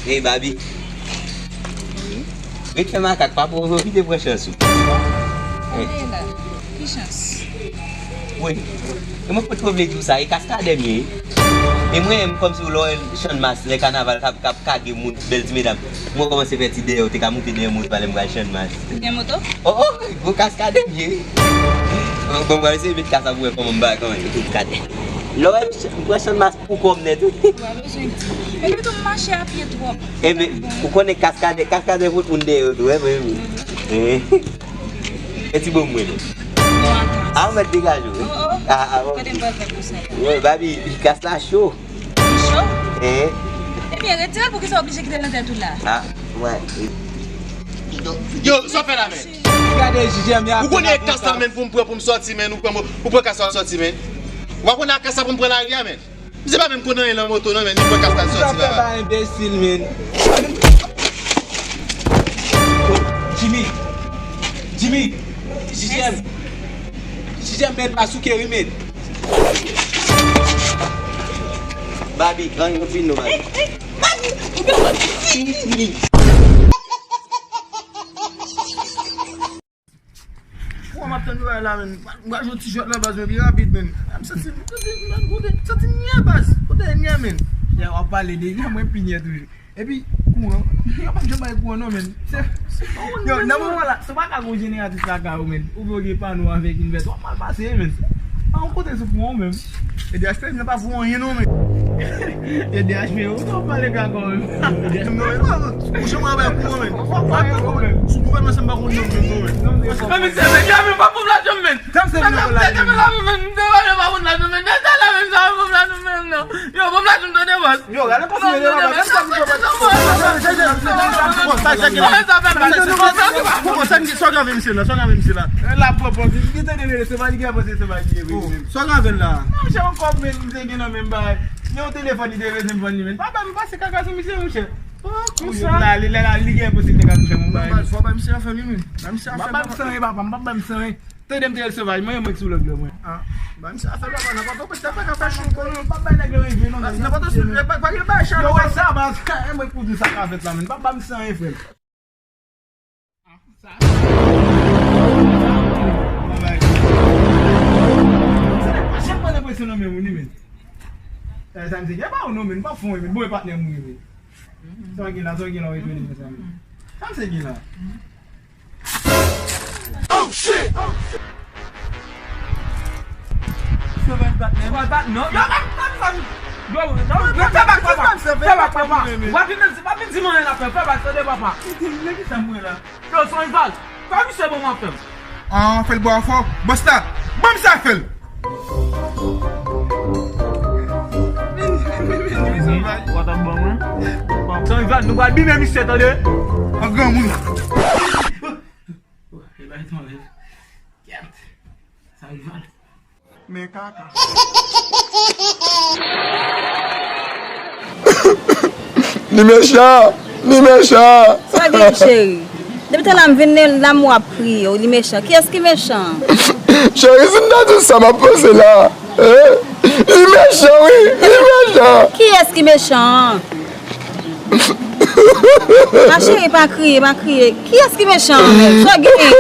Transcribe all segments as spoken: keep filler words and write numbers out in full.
Hey, Babi. Wi. Ret fè makak, pa pwofite pran chans ou. Bon, tande la. Ki chans? Wi. E mwen pot pwemye di w sa, e Kaskadè m ye. E mwen, m kòmsi w lè w wè Channmas, lè kanaval k ap, k ap kage moun, bèl ti medam. Mwen kòmanse fè ti dèyè, w te ka moute dèyè moto, pale m pral Channmas. Gen moto? Oh, oh, gwo Kaskadè m ye. Bon, m pral eseye met kas la pou wè kòman m ba, kòman m met Kaskadè. Lè w wè m pran Channmas pou kò m nèt, wi. Ou pa bezwen di. Epi tou m mache a pye twòp. Enben, ou konnen Kaskadè, Kaskadè fout moun dèyè yo tou, wi, wi. Eh. E ti bò mwen. Non, atann. A, ou mèt degaje w, wi. Oh, oh. A, a, bon. Kote m pral fè pou sa la? Wi, Babi, kas la cho. Li cho? Eh. Ebyen, retire l, poukisa w oblije kite l nan tèt ou la? A, wè. Yo, sa w fè la, men? Gade, J J M, y ap... Ou konnen e kas la, men, pou m pran, pou m sòti, men, ou pran, ou pran kas la sòti, men. Ou pa konnen a kas la pou m pran lari a, men. Misye pa menm konn anyen nan moto non, men li pran kas la sòti la. Sa fè ba enbesil, men. Jimmy. Jimmy. J J M. J J M, men pa souke wi, men. Babi, ann kontinye, Babi. Bon, m ap tann yo la, men. M pral jwe yon ti jwèt la, baz, men, pi rapid, men. M santi, m santi, m santi m nyè, baz. Kote nyè, men? Nyè, w ap pale de nyè, mwen pi nyè toujou. Epi, kouran. Yo p ap janm bay kouran, non, men. Se, se pa yon... Yo, nan moman la, se pa ka gon jeneratris lakay ou, men. Oubyen w gen pano avèk invètè, w ap mal pase, men. Pa yon kote sou kouran, men. E D H P, m nan pa fou anyen, non, men. E D H P, ou t ap pale kaka, men. Non, non, non. Ou janm travay pou mwen, men. Sou gouvènman sa m pa konn non, men, non, men. Nan misye, men, yo, men, pa pou lajan, men. Tanm se vin pou lajan, men. Yo, pa pou lajan, men, non. Yo, pa pou lajan, tande, bòs. Yo, gade kòman yo, sa grave misye la, sa grave misye la. La pwòp, pwòp, li tande, men, se pa li ki avanse, se pa li ki ye, men. Sa grave la. Non, chè, yon kòb, men, misye gen nan menm bagay. Gen yon telefòn, li te bezwen vann li, men. Pa ba m pase kaka sou misye, monchè. Oh, konsa. La, li, la, la, li gen posiblite ka touche mwen, bay. Fò bay misye afè li, men. Bay misye afè li. Pa ba m san, papa, pa ba m san. Tande m te el sovaj, mwen, mwen sou lòd la, mwen. Ah, bay misye afè li, papa, nan pa to pèt, pa ka fè chou, non, pa bay nèg yo rive, non. Nan pa to sou, pa, pa gen bay chalè. Yo, wè sa, baz, e mwen k pou di sa ka fèt la, men. Pa ba m san, frè m. Sa. Janm pran enpresyon nan men moun, men. Sa, sa, misye gen pa ou non, men. Pa fon, men. Bon, e patnè moun, men. Sa w gen la, sa w gen la, w retounen, men, sa, men. Sa, misye gen la. Oh, shit! Sovèj bat, men. Sovèj bat, non. Yo, bat, bat, bat. Yo, non, fè bak, papa. Fè bak, papa. W ap vin, w ap vin di mwen anyen la, fè, fè bak, tande, papa. Nèg ki sa mwen la? Yo, Sonjval, fè misye ban m afè m. Ah, fè l bò a fò. Bòs la, ban m sa fè l. Ou pa t ap ban mwen? Sonjval, nou pral bimen misye, tande? An granmoun. E bay tonbe. Kèt. Sonjval. Men kaka. Li mechan! Li mechan! Sa gen, cheri? Depi talè m vin la, m wè w ap kriye, li mechan. Kiyès ki mechan? Cheri, si m ta di w sa m ap panse la, eh? Li mechan, wi! Li mechan! Kiyès ki mechan? Ma chérie, pa kriye, pa kriye. Kiyès ki mechan an menm? Sa w genyen?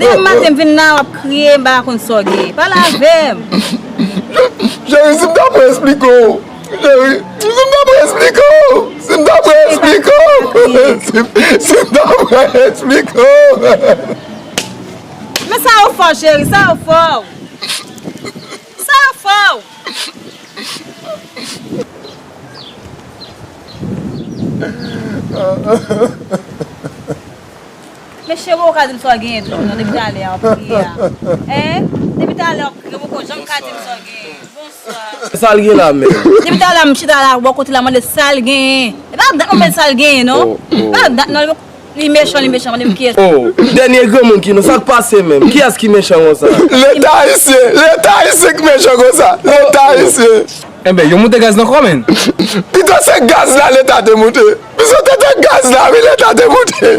Depi maten m vin la, w ap kriye, m pa konn sa w genyen. Pale avè m. Cheri, si m ta pran esplike w. Cheri, si m ta pran esplike w. Si m ta pran esplike w. Si, si m ta pran esplike w. Men sa yo fè w, cheri, sa yo fè w. Sa yo fè w. Men cheri, ou ka di m sa w genyen toujou, non, depi talè a w ap kriye a. Hein? Depi talè a w ap kriye, ou poko janm ka di m sa w genyen. Bonswa. Sa l gen la menm? Depi talè a m chita la, bò kote la, mande sa l genyen. E pa dat non, men sa l genyen, non. Oh, oh. Pa dat non, li mechan, li mechan, mande m kiyès. Oh, dènye granmoun ki non, sa k pase menm? Kiyès ki mechan konsa? Leta ayisyen, Leta ayisyen k mechan konsa. Leta ayisyen. Enben, yo moute gaz nan kò, menn. Pito se gaz la Leta te moute. Pito se te gaz la, wi, Leta te moute.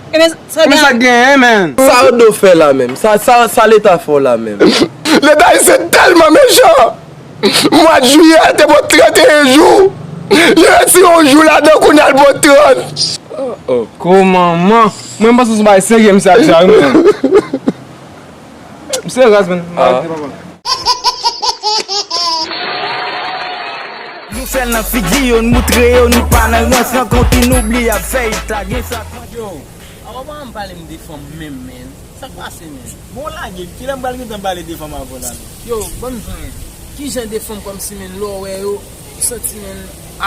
Enben, sa gen, men. Sa Odo fè la menm? Sa, sa, sa Leta fè w la menm? Leta ayisyen tèlman mechan. Mwa jiyè te bon trannteyen jou. Li retire yon jou ladan, kounye a l pran trant. Oh, oh, ko manman. Mwen, m panse se yon bagay serye misye ap di a, wi, men. Misye raz, men. Ah. Nou fè l nan figi yo, n moutre yo, nou pa nan rans, rankontre nou bliye ap fè it la, gen sa. Yo, avan pa m pale m de fanm menm, men. Sa k pase, men? Bon, lage, kilè m pral gentan pale de fanm avè w la, men? Yo, ban m di w, men. Ki jan de fanm kòmsi, men, lè w wè yo, ou santi, men,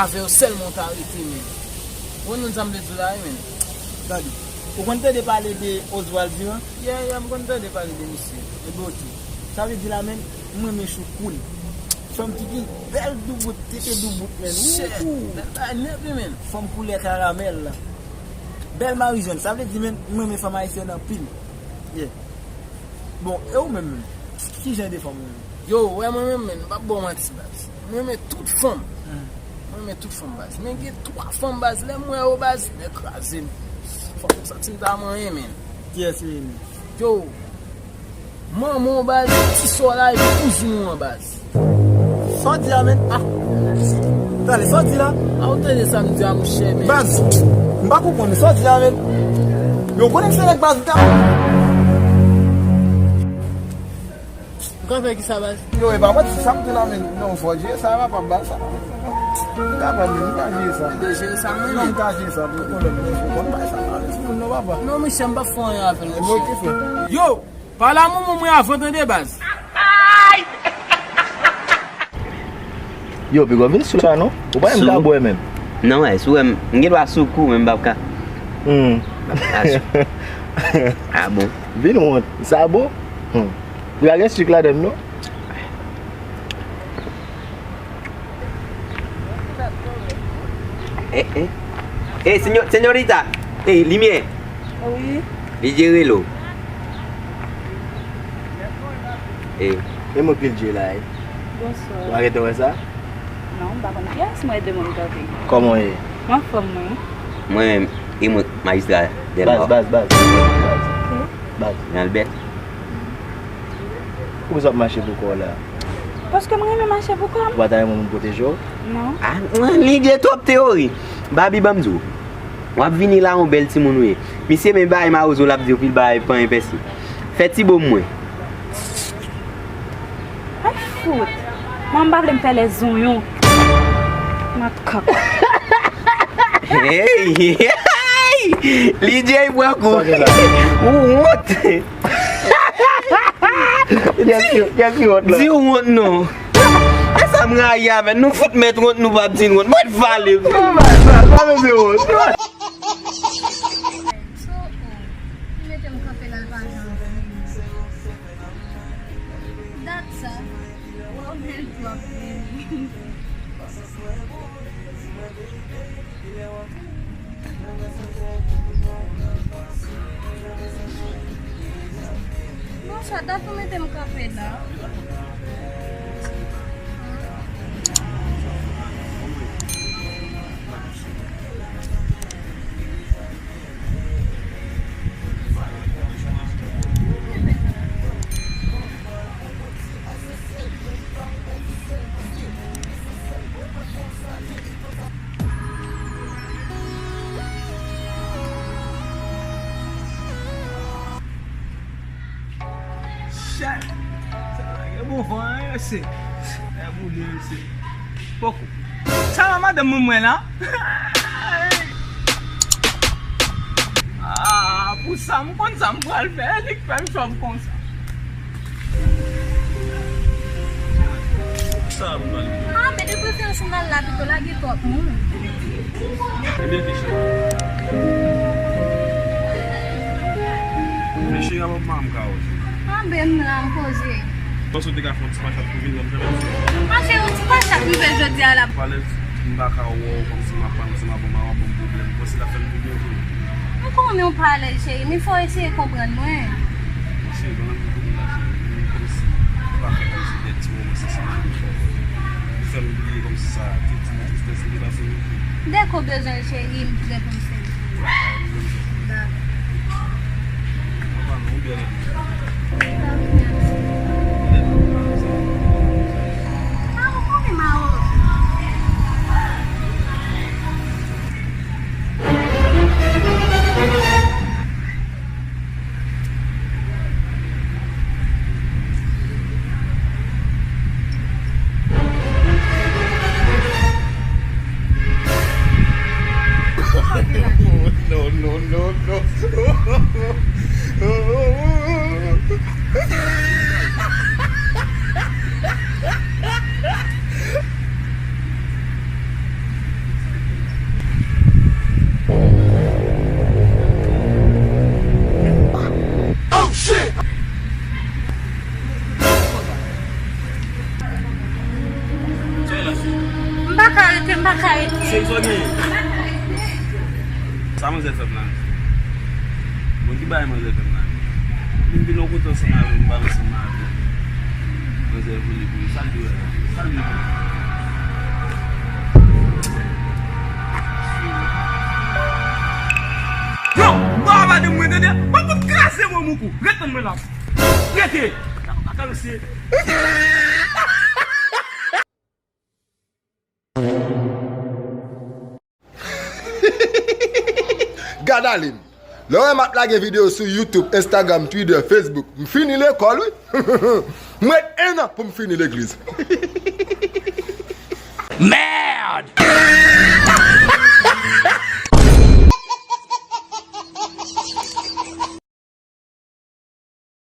avè yo sèlman w ta rete, men. Ou konprann sa m vle di w la, wi, men? Tande. Ou konn tande pale de Oswald Durand? Yeah, yeah, m konn tande pale de misye. Ebyen, oke. Sa vle di la, men, m renmen choukoun. Fanm ki gen bèl doubout, tete doubout, men. Shit. Ooh. Bèl bagay nèt, wi, men. Fanm koulè karamèl la. Bèl marijòn, sa vle di, men, m renmen fanm ayisyèn anpil. Yeah. Bon, e ou menm, menm? Ki jan de fanm ou renmen? Yo, wè mwen menm, men, m p ap ba w manti, baz. Mwen renmen tout fanm. Hmm. Mwen renmen tout fanm, baz. Men gen twa fanm, baz. Lè m wè yo, baz, nèg kraze m. Fanm, m santi m ta manyen, men. Kiyès ou renmen? Yo, manman w, baz, ti sè w la, epi kouzin w an, baz. Sa w di a, men? Ah. Tande, sa w di la? A, ou tande sa m di a, monchè, men. Baz, m pa konprann sa w di a, men. Yo, konnen m se nèg baz, ou ta. Ou ka fè ki sa, baz? Yo, e pa manti, sa m di la, men. Non, fò Dye sa, papa, baz, sa. M ka pale, m ka jere sa. Ou te jere sa, men? Non, m ka jere sa, pou pwoblèm, men. Ou konn bay sa, pale sou moun, non, papa. Non, monchè, m p ap fè anyen avè l, monchè. Yo! Pale a manman mwen avan, tande, baz. Yo, piga w vin sou sa, non? Ou pa menm ka bwè menm. Non, wè, si w wè m, m gen dwa sou kou, men m p ap ka. Hmm. M p ap ka sou. Ah bon? Vin wont. Sa bon? Hmm. Piga gen sik ladann, non? Eh, eh. Eh, senyo-, senyorita. Eh, limyè. Wi. Li jere lo. Eh. E mwen pil je la, eh. Bonswa. Ou arete wè sa? Non, m pa konn kiyès mwen de moun kanpe. Kòman w ye? M anfòm, mwen. Mwen, e mwen, majistra Delma. Baz, baz, baz, baz, baz. Ok. Baz. Jan l bèl. Poukisa w ap mache pou kò w la? Paske m renmen mache pou kò m. Ou pa ta renmen moun pwoteje w? Non. Ah, mwen, li gen twòp teyori. Babi, ban m di w. W ap vini la, yon bèl timoun ou ye. Misye, men bagay mawozo l ap di w, pil bagay, panyen pèsi. Fè ti bo mwen. Ay, fout. Mwen, m pa vle m fè lè zonyon. Makak. Hey, hey! Lidye pran kou. Ou wont. Kiyès ki, kiyès ki wont la? Di ou wont non. E sa m rayi avè nou, fout mèt wont, nou p ap di n wont. Mèt vale. Sa, sa, sa vle di wont. So, oh, li mete m kanpe la, l pa janm vini. Dat sa, w ap vin, w ap vini. Bonswa, dat ou mete m kanpe la. Chè! Sa pa gen bon van, hein, mesye. Lè boule, mesye. Poko. Sa va, madanm mwen mwen la? Ah, pou sa, m konn sa m pral fè, li k fè m chòm konsa. Sa m pral fè. Ah, men de preferans m al la pito, la gen twòp moun. Ebyen, Keisha. Men cheri, avan m ka wè w. Anben m la, m poze. Panse w te ka fè yon ti pachat pou vin la, m fè menm. Mache yon ti pachat rive jodi a la. Ou alèz, m pa ka wè w, kòmsi m ap pale, kòmsi m ap ban w, w ap ban m pwoblèm. Ou panse l ap fè m pi byen vre? M konnen w pa alèz, cheri, men fò w eseye konprann mwen. Cheri, ban m di w la, cheri, men kòmsi ou pa fè kòmsi de ti moman sa, sa. Ou fè m bliye kòmsi sa, tout ti tristès li te pase m. Dèk ou bezwen l, cheri, m prè pou m sèvi w. Dakò. Papa, non, ou bèl anpil. Dakò, mèsi. Ah, ou konnen m a Rozo. M pa ka rete. Se sa w genyen. Sa manzè fè m la? Bon, ki bagay manzè fè m la? Vin vin yon kote ansanm avè m, m pa ansanm avè m. Manzè vole pou li. Sa l di wè la? Sa l di wè? Non, pa va de mwen, tande? Mwen pou kraze mwen moukou. Ret tann mwen la. Rete. Atann se. Gad ale m. Lè w wè m ap lage videyo sou YouTube, Instagram, Twitter, Facebook, m fini lekòl, wi. M ret en an pou m fini legliz.